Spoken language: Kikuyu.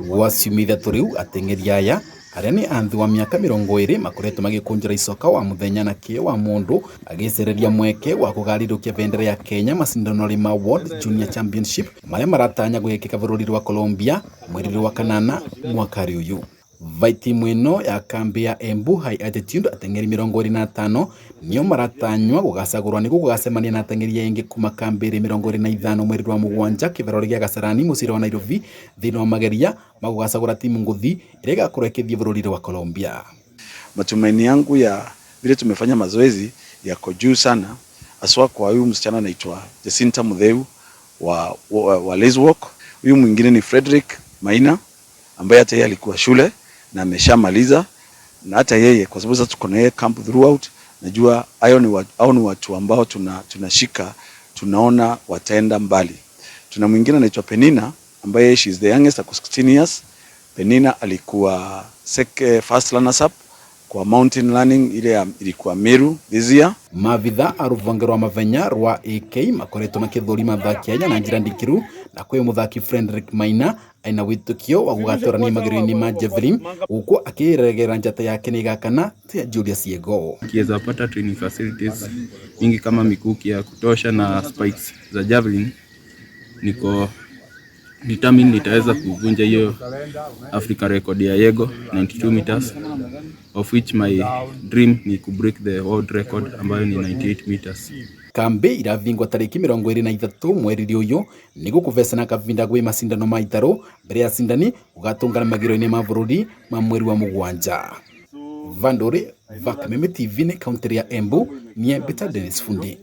Gwa ciumia 3 rĩu ateng'eri aya arĩa nĩ a thĩ wa mĩaka 20 makoretwo magĩkũnjĩra icoka wa mũthenya na kĩo wa mũndũ agĩcereria mweke wa kũgarirũkia bendera ya Kenya macindano-inĩ ma World Junior Championship marĩa maratanya gwĩkĩka bũrũri wa Colombia mweri wa kanana mwaka ũyũ. Vai timu ĩno ya kambi ya Embu High Altitude ateng'eri 25 nĩo maratanywa gũgacagũrwa nĩguo gũgacemania na ateng'eri aingĩ kuma kambi ĩrĩ 25 mweri wa mũgwanja kĩbaro gĩa Kasarani mũciĩ wa Nairobi thĩinĩ wa mageria ma gũgacagũra timu ngũthi ĩrĩa ĩgakorwo ĩkĩthiĩ bũrũri wa Colombia. Matumaini yangu ya vile tumefanya mazoezi yako juu sana, haswa kwa huyu msichana anaitwa Jacinta Mutheu wa Leswalk. Huyu mwingine ni Frederick Maina ambaye hata yeye alikuwa shule na ameshamaliza, na hata yeye kwa sababu sasa tuko na yeye camp throughout, najua hayo ni watu, hao ni watu ambao tunashika tunaona wataenda mbali. Tuna mwingine anaitwa Penina ambaye she is the youngest, ako 16 years. Penina alikuwa first runners up kwa mountain running ile ilikuwa Meru this year. Maabitha a rũhonge rwa mavenya rwa AK makoretwo makĩthũrima athaki aya na njĩra ndikiru na kwĩ mũthaki Frederick Maina aina wĩtĩkio wa gũgatwarania magerio-inĩ ma javelin gũkũ akĩregera njata yake nĩ ĩgakana ta ya Julius Yego. Kiweza pata training facilities mingi kama mikuki ya kutosha na spikes za javelin, niko determined nitaweza kuvunja hiyo Africa record ya Yego 92 meters, of which my dream ni ku break the world record ambayo ni 98 meters. Kambi iravingwa tariki 23 mweri ũyũ nĩguo kũvecana kavinda gwĩ macindano ma itarũ mbere ya cindani gũgatũngana magerio-inĩ ma bũrũri ma mweri wa mũgwanja. Vandũrĩ va Kameme TV nĩ kaũntĩ ya Embu, nie Mbita Dennis Fundi.